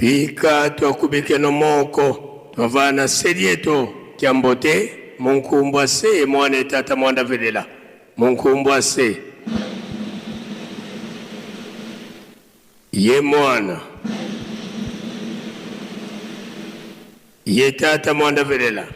Pika twakubike moko twavana selieto kyambote munkumbwa se mwana etata mwanda velela munkumbwa se ye mwana ye tata mwanda velela.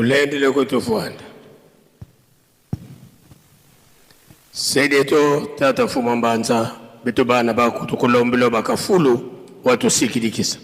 Tulendele kutufwanda sedeto tata fuma mbanza beto bana bakutukulombelo bakafulu watusikilikisa.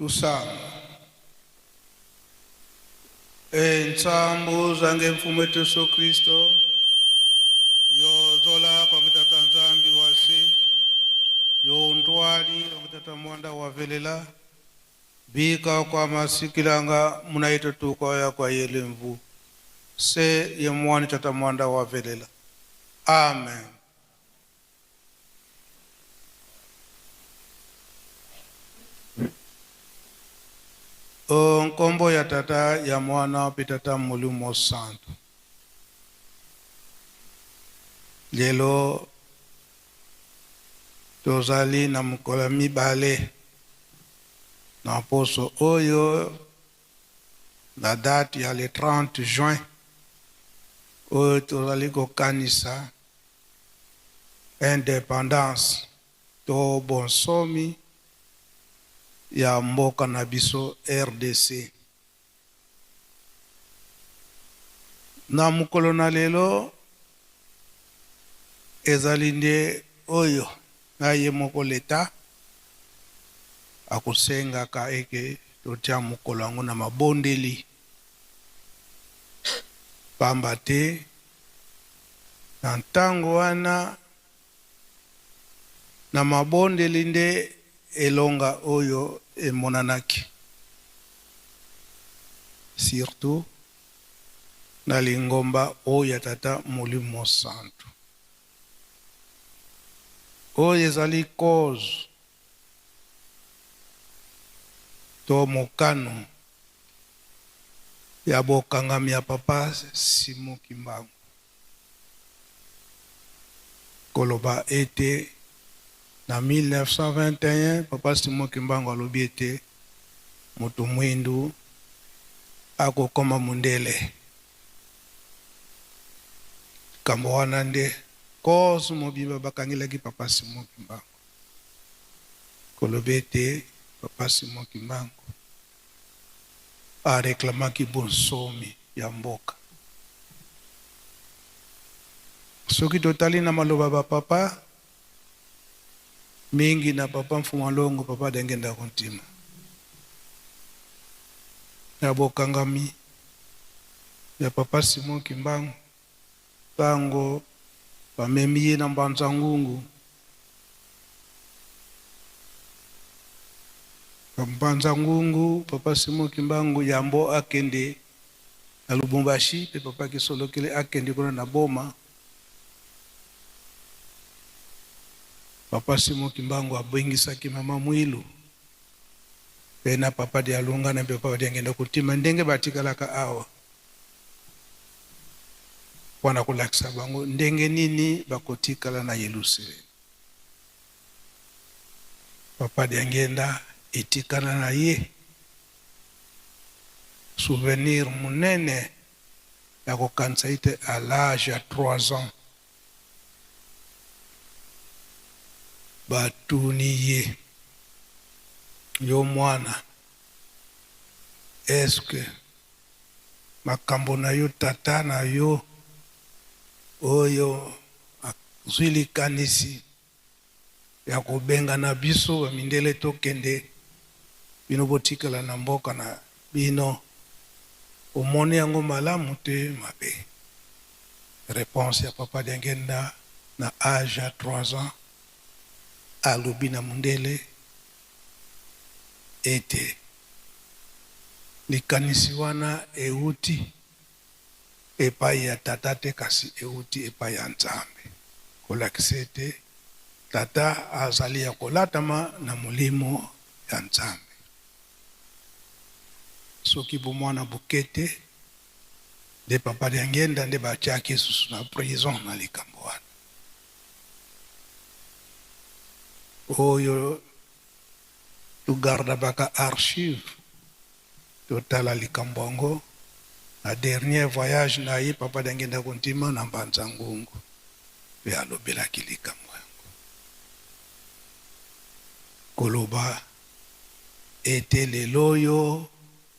Tusamba. E ntsambu zange mfumu wetu Yesu Kristo yozola kwa kitata Nzambi wasi yo ntwali wa kitata mwanda wavelela bika kwa masikilanga munaito tuka ya kwa yele mvu se ye mwani tata mwanda wavelela. Amen. O nkombo ya Tata, ya Mwana mpe Tata Molimo Santu. Lelo tozali na mokolo ya mibale na poso oyo na date ya le 30 juin oyo tozali kokanisa independance to bonsomi ya mboka na biso rdc. Na mokolo na lelo ezali nde oyo na ye moko leta akosengaka eke totia mokolo yango na mabondeli, pamba te na ntango wana Na mabondeli nde elonga oyo emonanaki, surtout na lingomba oyo ya Tata Molimo Santu. Oyo ezali cause to mokano ya bokangami ya Papa Simon Kimbangu. Koloba ete na 1921 Papa Simon Kimbangu alobi ete moto mwindu akokoma mundele. Likambo wana nde cause mobimba bakangelaki Papa Simon Kimbangu. Koloba ete Papa Simon Kimbangu a reclamaki bonsomi ya mboka. Soki totali na maloba ba papa mingi na papa Mfuma Longo, papa Dengenda Kuntima na bokangami ya papa Simon Kimbangu tango bamemi ye na Mbanza Ngungu, na Mbanza Ngungu papa Simon Kimbangu yambo akende na Lubumbashi pe papa Kisolokele akende kuna na Boma, papa Simon Kimbangu abengisaki mama Mwilu pe na papa Dialungana pe papa Diangenda Kutima ndenge batikalaka awa mpo na kolakisa bango ndenge nini bakotikala na Yelusalemi. Papa Diangenda etikala na ye souvenir monene ya kokanisa ete à l'age ya 3 ans batuni ye, yo mwana, est-ce que makambo na yo tata na yo oyo azwi likanisi ya kobengana biso ba mindele tokende bino botikala na mboka na bino omoni yango malamu te mabe? Reponse ya papa Diangenda na age ya 3 ans alobi na mundele ete likanisi wana ewuti epai ya Tata te, kasi ewuti epai ya Nzambe, kolakisa ete Tata azali ya kolatama na Molimo ya Nzambe. Soki bomwana boke te, nde Papa Diangienda nde batiaki ye susu na prison na likambo wana. Oyo to garda baka archive totala likambo yango na dernier voyage na ye Papa Diangienda Kuntima na Mbanza Ngungu pe alobelaki likambo yango koloba ete lelo oyo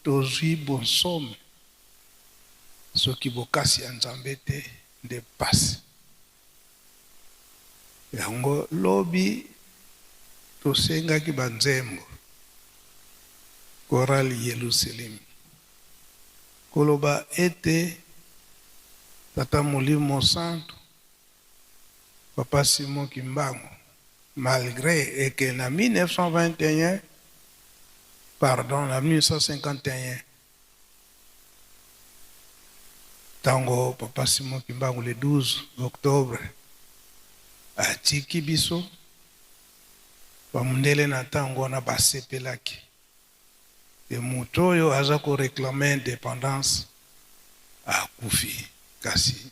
tozui bonsomi soki bokasi ya Nzambe te nde pasi. Yango lobi tosengaki ba nzembo. Chorale Yelusalemi. Koloba ete Tata Molimo Santu, Papa Simon Kimbangu, malgre eke na 1921, pardon, na 1951, tango Papa Simon Kimbangu le 12 octobre atiki biso, ba mundele na tango wana basepelaki te moto oyo aza ko reclamer independance akufi, kasi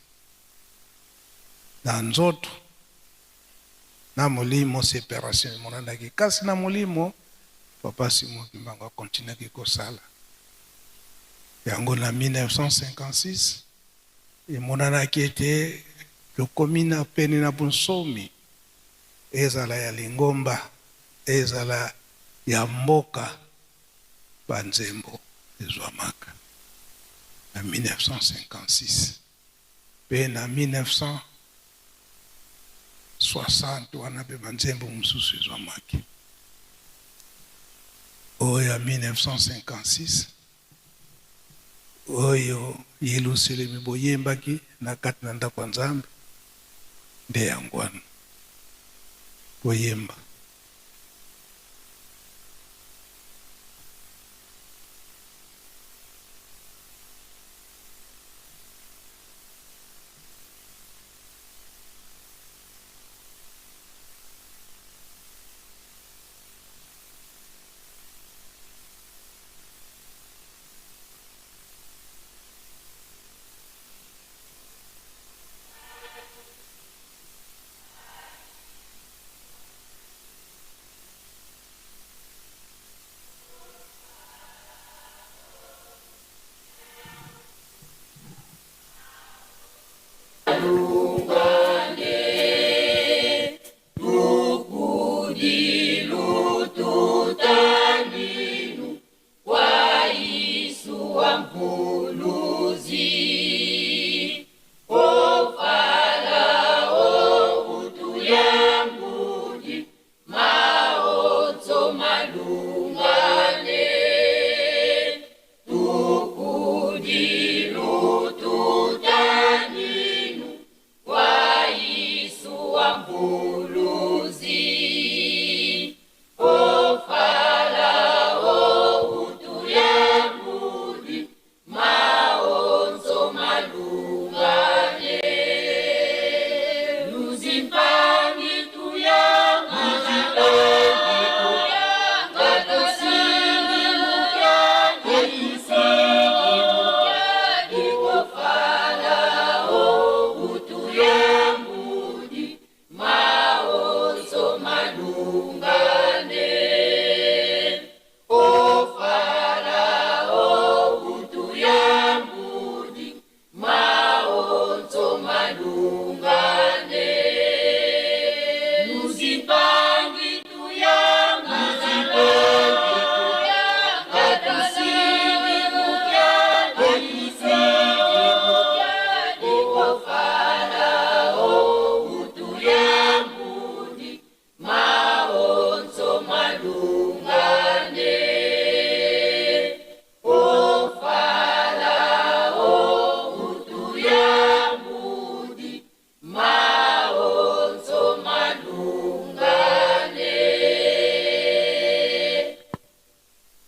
na nzoto na molimo separation emonanaki, kasi na molimo Papa Simon Kimbangu a continuaki kosala yango. Na 1956 emonanaki ete tokomi na pene na bonsomi, ezala ya lingomba, ezala ya mboka. Ba nzembo ezwamaka na 1956 mpe na 1960 wana mpe ba nzembo mosusu ezwamaki. Oyo ya 1956 oyo Yelusalemi boyembaki na kati na ndako ya Nzambe nde yango wana boyemba.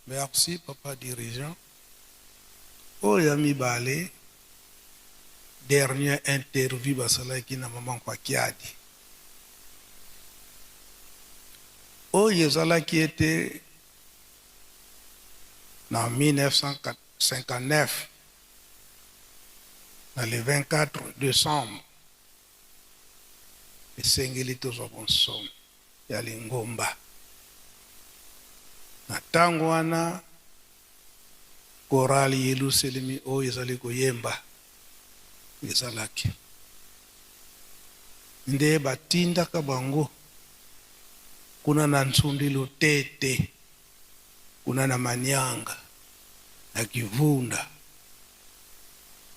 Merci papa dirigeant. Oyo ya mibale, dernier interview basalaki na maman Kwakiadi, oyo ezalaki ete na 1959 na le 24 decembre esengeli tozwa bonsomi ya lingomba. Na tango wana, chorale Yeluselemi oyo ezali koyemba ezalaki nde batindaka bango kuna na Nsundi Lutete, kuna na Manianga, na Kivunda,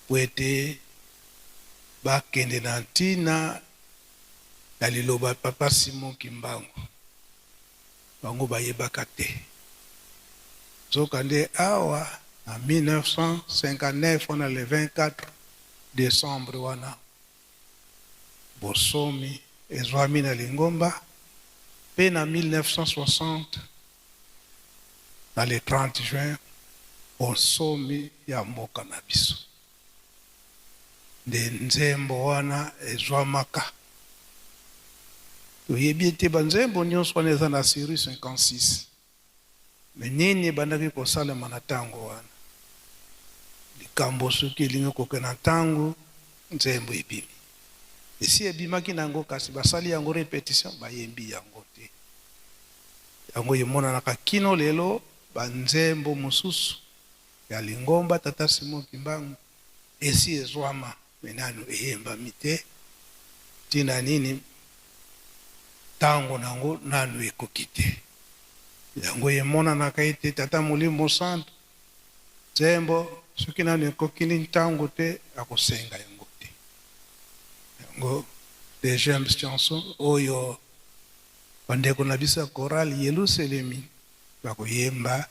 mpo ete bakende na ntina na liloba Papa Simon Kimbangu. Bango bayebaka te. Nzokande awa na 1959 wana le 24 decembre wana bosomi ezwami na lingomba mpe na 1960 na le 30 juin bonsomi ya mboka na biso. Nde nzembo wana ezwamaka. Toyebi ete banzembo nyonso wana eza na série 56. Mais nini ebandaki kosalema na tango wana? Likambo soki elingi kokende na tango, nzembo ebimi. Esi ebimaki na yango kasi basali yango repetition, bayembi yango te. Yango emonanaka kino lelo ba nzembo mosusu ya lingomba Tata Simon Kimbangu esi ezwama mais nanu eyembami te. Tina nini? Tango na yango nanu ekoki te. Yango emonanaka ete Tata Molimo Santu nzembo soki nanu ekoki ntango te akosenga yango te. Yango deuxième chanson oyo bandeko na biso ya chorale Yeluselemi bakoyemba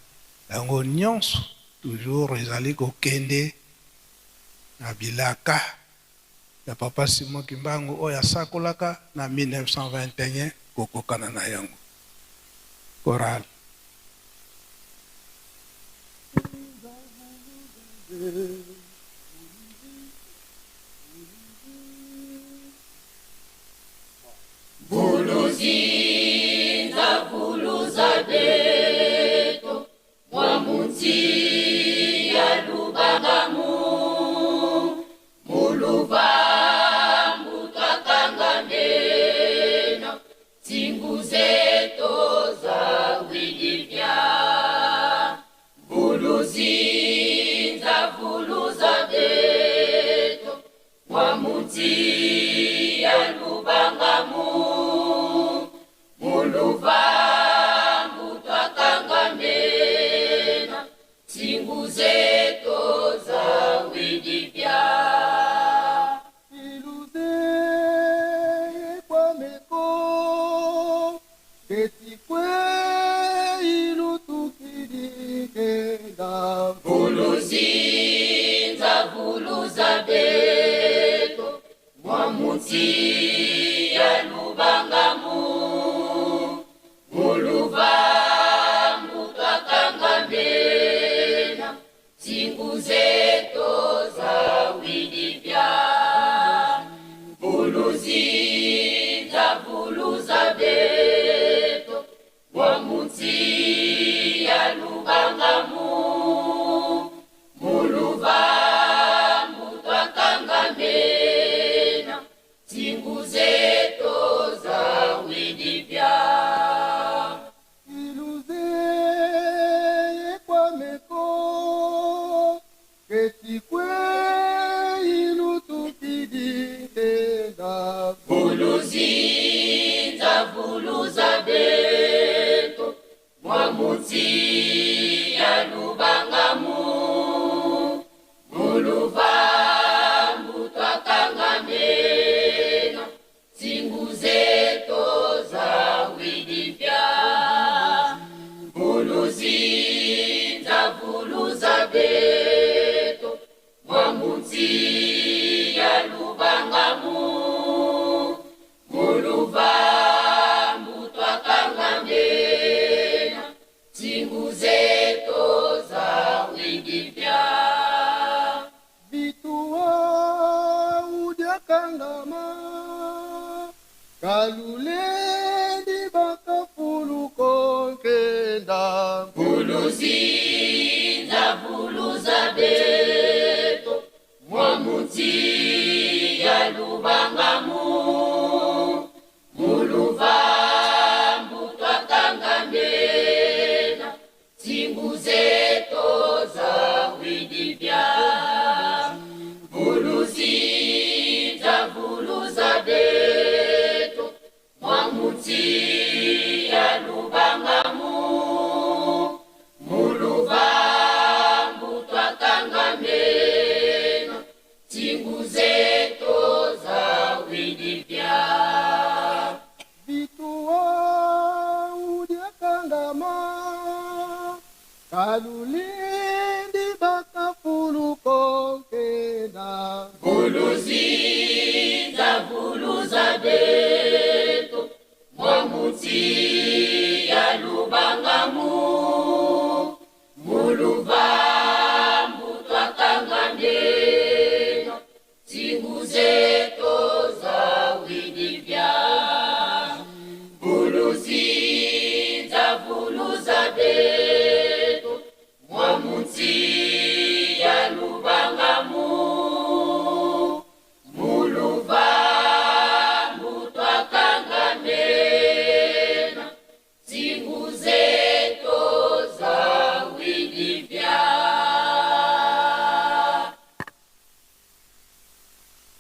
yango nyonso toujours ezali kokende na bilaka ya Papa Simon Kimbangu oyo asakolaka na 1921 kokokana na yango. Chorale. Kalulindi bakafulu kokenda.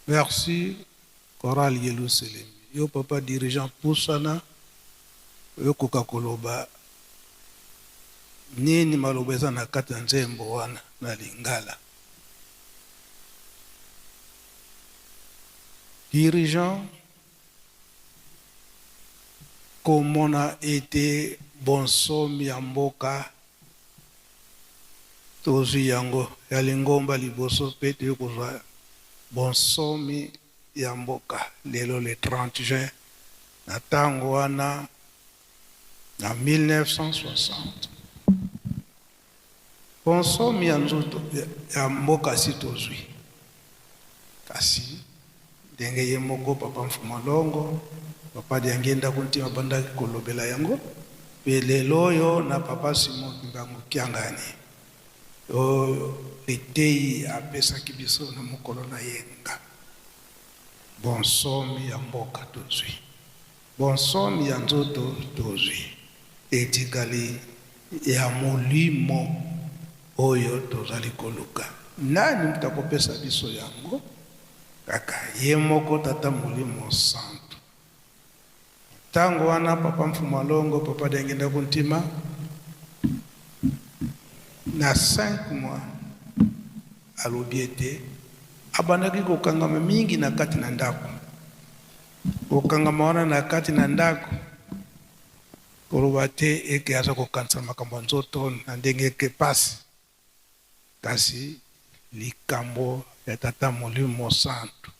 Merci chorale Yelusalemi. Yo papa dirigeant pusana oyokoka koloba nini maloba eza na kati ya nzembo wana na lingala. Dirigeant komona ete bonsomi ya mboka tozwi yango ya lingomba liboso mpe toyei kozwa bonsomi ya mboka lelo le 30 juin na ntango wana na 1960. Bonsomi ya nzoto ya mboka si tozwi, kasi ndenge ye moko papa Mfuma Longo, papa Diangienda Kuntima abandaki kolobela yango, mpe lelo oyo na papa Simon Kimbangu Kiangani oyo liteyi apesaki biso na mokolo na yenga, bonsomi ya mboka tozwi, bonsomi ya nzoto tozwi, etikali ya molimo oyo tozali koluka. Nani moto akopesa biso yango? Kaka ye moko Tata Molimo Santu. Ntango wana papa Mfuma Longo, papa Diangienda Kuntima, na 5 mois alobi ete abandaki kokangama mingi na kati na ndako. Kokangama wana na kati na ndako, koloba te eke aza kokanisa makambo ya nzoto na ndenge eke pasi, kasi likambo ya Tata Molimo Santu.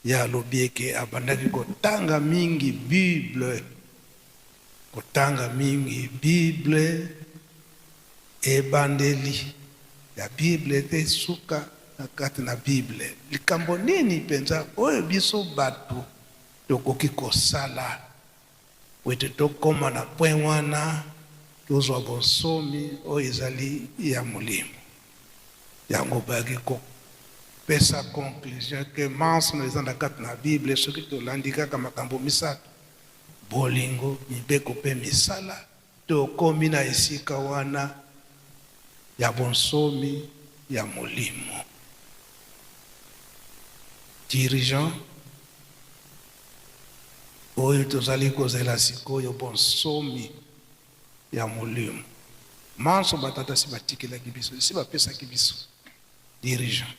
Ye alobi eke abandaki kotanga mingi Bible, kotanga mingi Bible, ebandeli ya Bible te suka na kati na Bible. Likambo nini mpenza oyo biso bato tokoki kosala po ete tokoma na point wana, tozwa bonsomi oyo ezali ya molimo? Yango bayaki kopesa conclusion ke mansono eza na kati na Bible soki tolandi kaka makambo misato, bolingo, mibeko mpe misala, tokomi na esika wana ya bonsomi ya molimo. Dirigeant oyo tozali kozela sikoyo bonsomi ya molimo manso batata si batikelaki biso, si bapesaki biso. Dirigeant.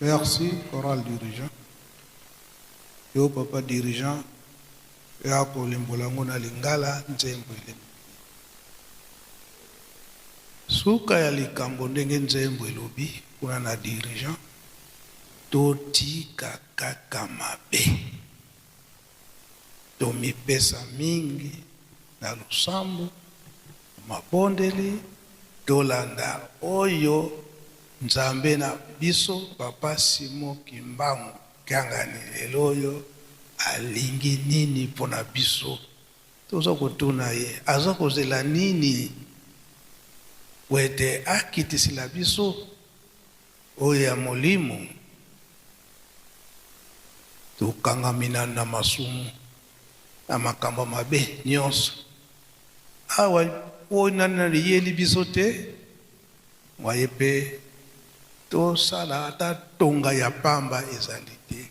Merci, chorale dirigeant. Yo papa dirigeant, ya kolembola yango na lingala nzembo elembi. Suka ya likambo ndenge nzembo elobi kuna na dirigeant, totika kaka mabe. Tomipesa mingi na losambo, na mabondeli, tolanda oyo Nzambe na biso Papa Simon Kimbangu Kiangani lelo oyo alingi nini pona biso? Toza kotuna ye aza kozela nini po ete akitisela biso oyo ya molimo? Tokangami nanu na masumu na makambo mabe nionso awa oyo nanu nanu eyeli biso te. Mwaye pe tosala ata tonga ya pamba ezali te.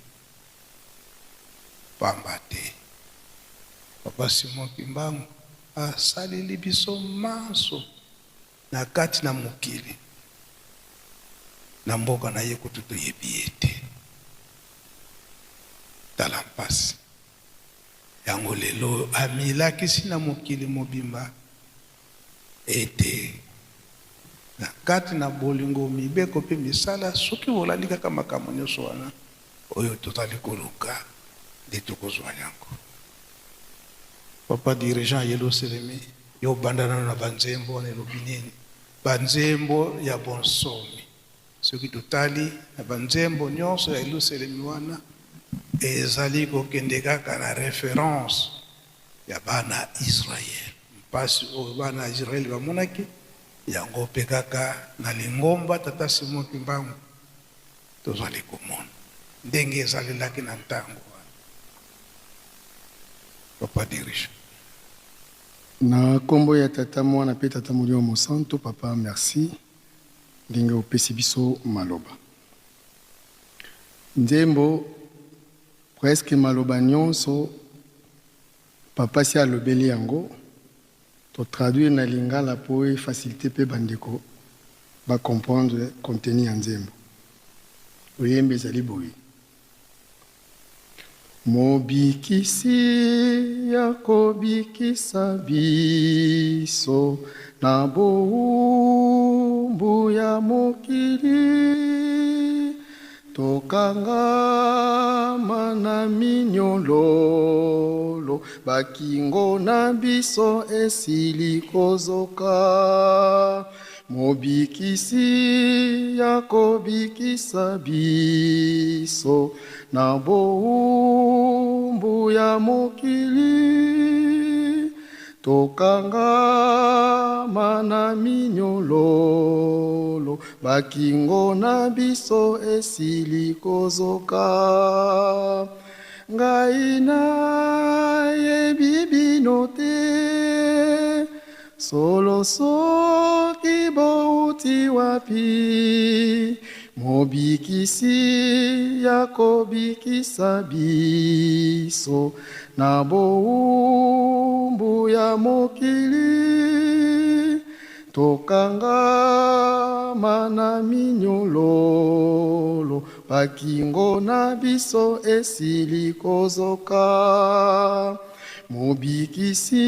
Pamba te Papa Simon Kimbangu asaleli biso manso na kati na mokili, na mboka na ye kutu toyebi ye te. Tala mpasi yango lelo amilakisi na mokili mobimba. Ete na kati na bolingo, mibeko mpe misala, soki bolandi kaka makambo nyonso wana oyo tozali koluka, nde tokozwa yango. Papa dirigeant Yelusalemi, yo obanda nano na banzembo wana elobi nini? Banzembo ya bonsomi. Soki totali na banzembo nyonso ya Yelusalemi wana, ezali kokende kaka na reference ya bana Israël. Mpasi oyo bana Israël bamonaki, yango mpe kaka na lingomba Tata Simon Kimbangu tozali komona ndenge ezalelaki na ntango wana. Papa dirigeant. Na kombo ya Tata, Mwana pe Tata Molimo Mosantu, Papa merci ndenge opesi biso maloba. Nzembo Presque maloba nionso papa si alobeli yango, to traduire na lingala po e faciliter pe ba ndeko ba comprendre contenu ya nzembo. Loyembo ezali boye. Mobikisi akobikisa biso na bowumbu ya mokili. Tokangama na minyololo, bakingo na biso esili kozoka. Mobikisi akobikisa biso na bowumbu. bowumbu ya mokili, tokangama na minyololo, bakingo na biso esili kozoka. Ngai nayebi bino te, solo soki bouti wapi, Mobikisi akobikisa biso na bowumbu ya mokili, tokangama na minyololo, bakingo na biso esili kozoka. Mobikisi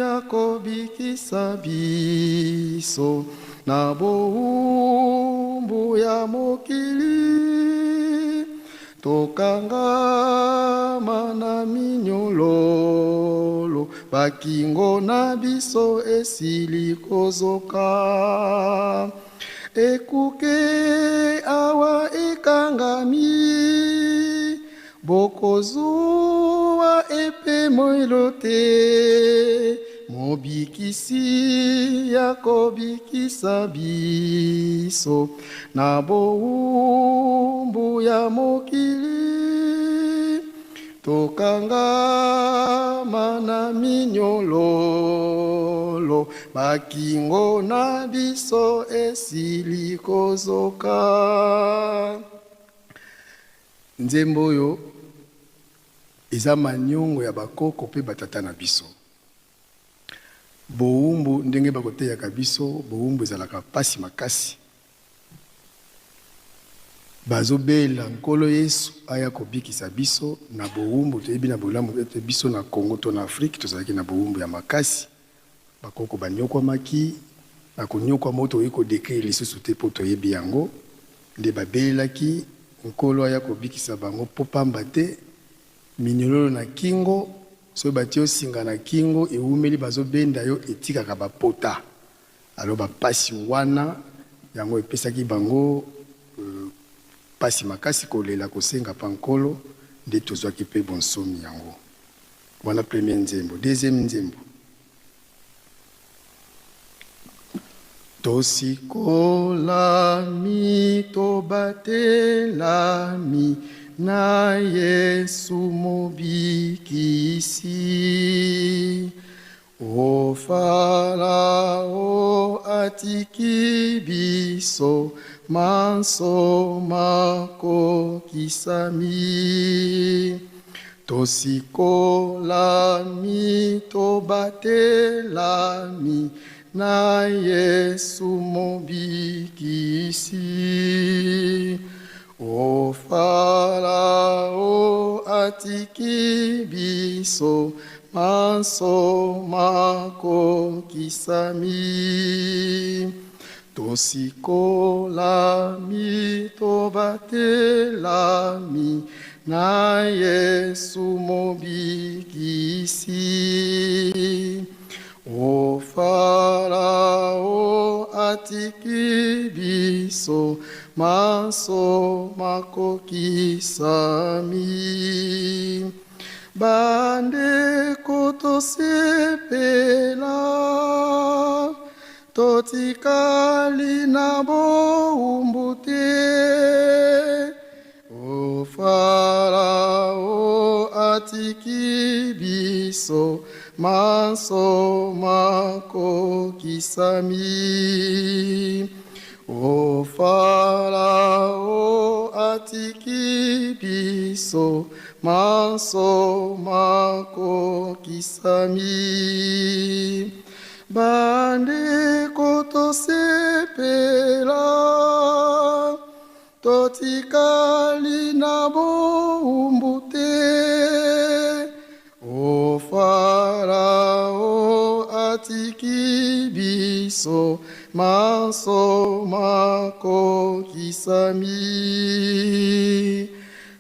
akobikisa biso na bowumbu ya mokili, tokangama na minyololo, bakingo na biso esili kozoka. Ekuke awa ekangami, bokozwa epemwelo te, Mobikisi akobikisa biso na bowumbu ya mokili, tokangama na minyololo, bakingo na biso esili kozoka. Nzembo oyo eza maniongo ya bakoko mpe batata na biso. Bowumbu, ndenge bakoteyaka biso, bowumbu ezalaka pasi makasi. Bazobela Nkolo Yesu aya kobikisa biso na bowumbu. Toyebi na bolamu ete biso na Congo to na Afrique tozalaki na bowumbu ya makasi. Bakoko banyokwamaki na konyokwama oyo tokoki ko decrire lisusu te mpo toyebi yango. Nde babelelaki Nkolo aya kobikisa bango mpo pamba te minyololo na kingo, soki batie yo singa na kingo ewumeli bazobenda yo etikaka ba pota. Alors ba pasi wana yango epesaki bango pasi makasi kolela kosenga pa Nkolo nde tozwaki pe bonsomi yango. Wana premier nzembo. Deuxième nzembo. Tosikolami, tobatelami na Yesu Mobikisi. O Farao atiki biso, manso makokisami. Tosikolami, tobatelami na Yesu Mobikisi. O Farao atiki biso, manso makokisami. Tosikolami, tobatelami na Yesu Mobikisi. O Farao atiki biso, manso makokisami. Bandeko tosepela, totikali na bowumbu te. O Farao atiki biso, manso makokisami. O Farao atiki biso, manso makokisami. Bandeko tosepela, totikali na bowumbu te. O Farao atiki biso, manso makokisami.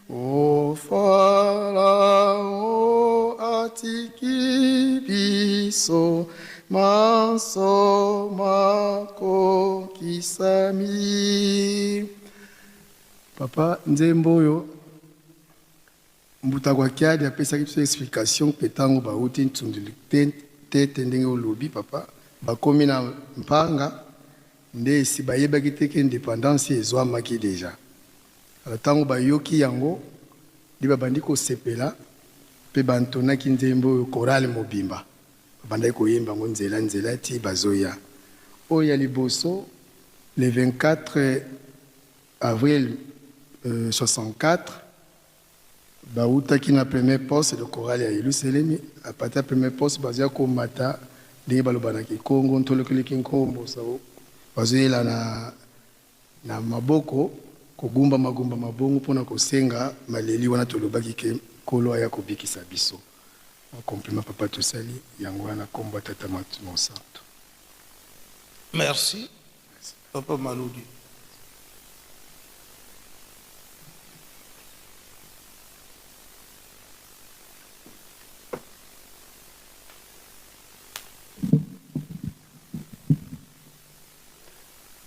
O Farao atiki biso, manso makokisami. Papa, nzembo oyo Mbuta Kwakiadi apesaki biso explication mpe ntango bauti Ntundulu te te ndenge olobi papa, bakomi na Mpanga nde esi bayebaki te ke independance ezwamaki dejà. Alors ntango bayoki yango nde babandi kosepela mpe bantonaki nzembo oyo chorale mobimba babandaki koyemba yango nzela nzela ti bazoya. Oyo ya liboso le 24 avril 64 bawutaki na premier poste de chorale ya Yelusalemi, à partir ya premier poste bazoya komata ndenge baloba na Kikongo ntolokeleki nkombo bazoyela na maboko kogumba magumba mabongo mpona kosenga maleli wana tolobaki ke Nkolo aya kobikisa biso. Compliment papa tosali yango wana kombo ya Tata Mosantu. Merci papa Maludi.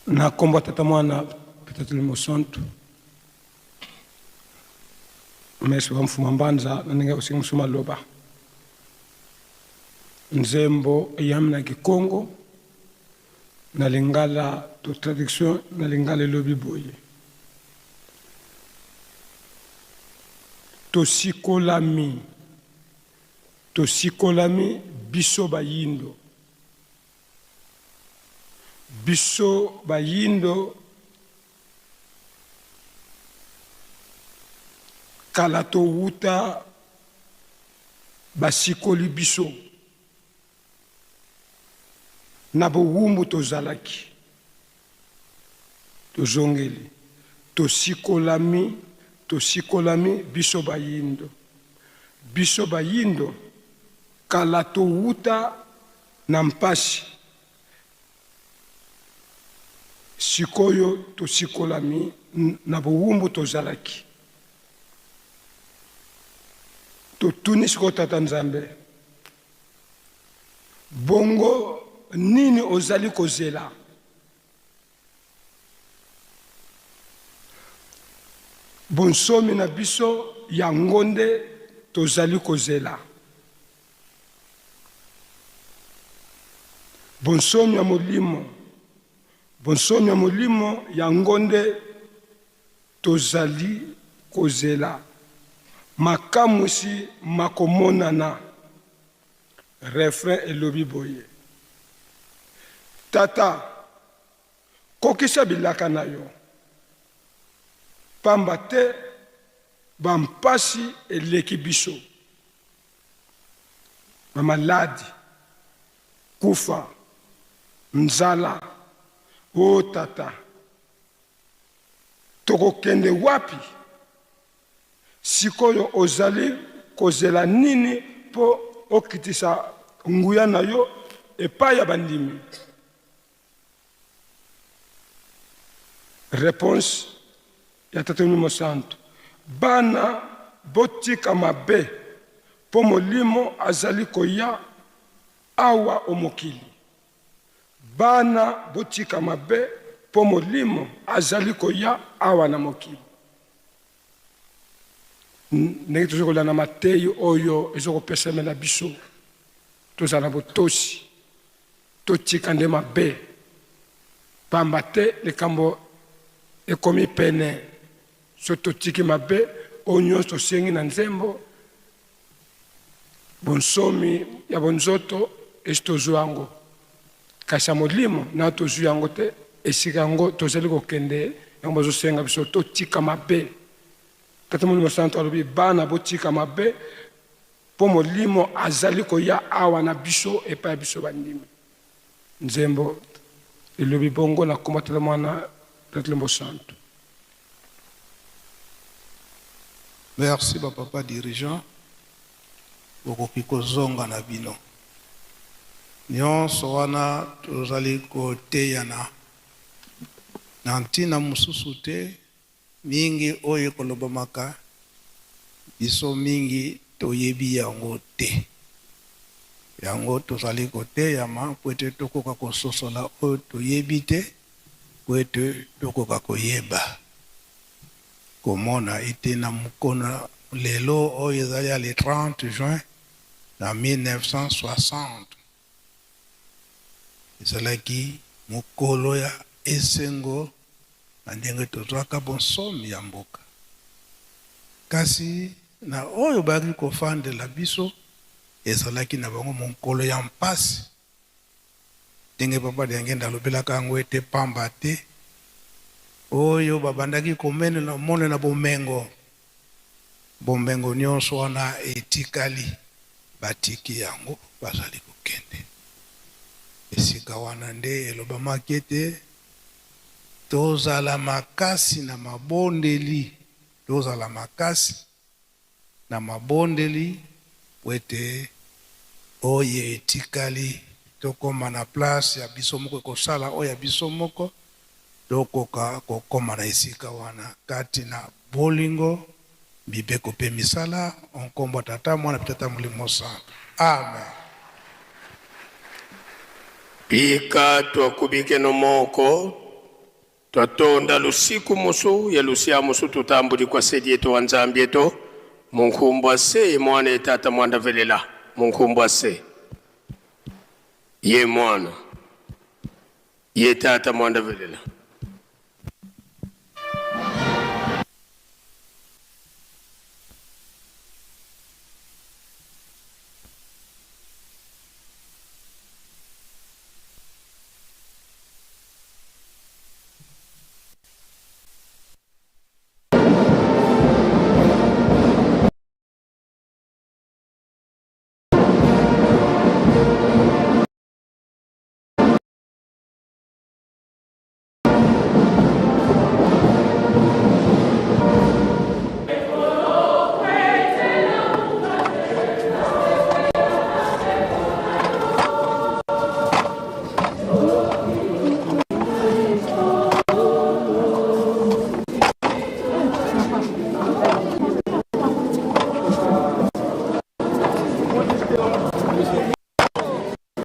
Na kombo ya Tata Mwana mpe Tata Molimo Santu, Messi wa Mfuma Mbanza na ndenge osengi mosusu maloba nzembo eyami na Kikongo na Lingala to traduction na Lingala elobi boye tosikolami tosikolami biso bayindo Biso bayindo kala towuta basikoli biso na bowumbu tozalaki tozongeli tosikolami tosikolami biso bayindo biso bayindo kala towuta na mpasi. Sikoyo tosikolami na bowumbu tozalaki. Totuni sikoyo Tata Nzambe, bongo nini ozali kozela? Bonsomi na biso yango nde tozali kozela. Bonsomi ya molimo, bonsomi ya molimo yango nde tozali kozela. Makamwisi makomonana. Refrain elobi boye, Tata, kokisa bilaka na yo, pamba te bampasi eleki biso, bamaladi, kufa, nzala. O Tata, tokokende wapi? Sikoyo ozali kozela nini mpo okitisa nguya na yo epai ya bandimi? Reponse ya Tata Molimo Santu, Bana botika mabe mpo Molimo azali koya awa o mokili. Bana botika mabe mpo Molimo azali koya awa na mokili. Ndenge tozo kolanda mateyi oyo ezo kopesamela biso, tozala na botosi, totika nde mabe, pamba te likambo ekomi pene. Soki totiki mabe oyo nyonso tosengi na nzembo, bonsomi ya bonzoto esi tozwa yango, kasi ya molimo nano tozwi yango te. Esika yango tozali kokende, yango bazosenga biso totika mabe. Tata Molimo Santu alobi, bana botika mabe, mpo Molimo azali koya awa na biso epai ya biso bandimi. Nzembo elobi bongo na kombo ya Tata Mwana Tata Molimo Santu. Merci ba papa dirigeant bokoki kozonga na bino nionso wana tozali koteyana na ntina mosusu te mingi oyo ekolobamaka biso mingi toyebi yango te yango tozali koteyama mpo ete tokoka kososola oyo toyebi te mpo ete tokoka koyeba komona ete na Lelo oyo ezali ya le 30 juin na 1960, ezalaki mokolo ya esengo na ndenge tozwaka bonsomi ya mboka. Kasi na oyo bayaki kofandela biso, ezalaki na bango mokolo ya mpasi. Ndenge Papa Diangienda alobelaka yango ete pamba te oyo babandaki komenela monela bomengo, bomengo nyonso wana etikali, batiki yango bazali kokende. Esika wana nde elobamaki ete tozala makasi na mabondeli, tozala makasi na mabondeli po ete oyo etikali tokoma na place ya biso moko, ekosala oyo ya biso moko, tokoka kokoma na esika wana kati na bolingo, mibeko pe misala, nkombo ya Tata, Mwana pe Tata Molimo Santu. Amen. Bika twakubike no moko twatonda lusiku musu ya lusia musu tutambuli kwa sedi yetu wa Nzambi yetu munkumbwa se mwana ye tata mwanda velela munkumbwa se ye mwana ye tata mwanda velela.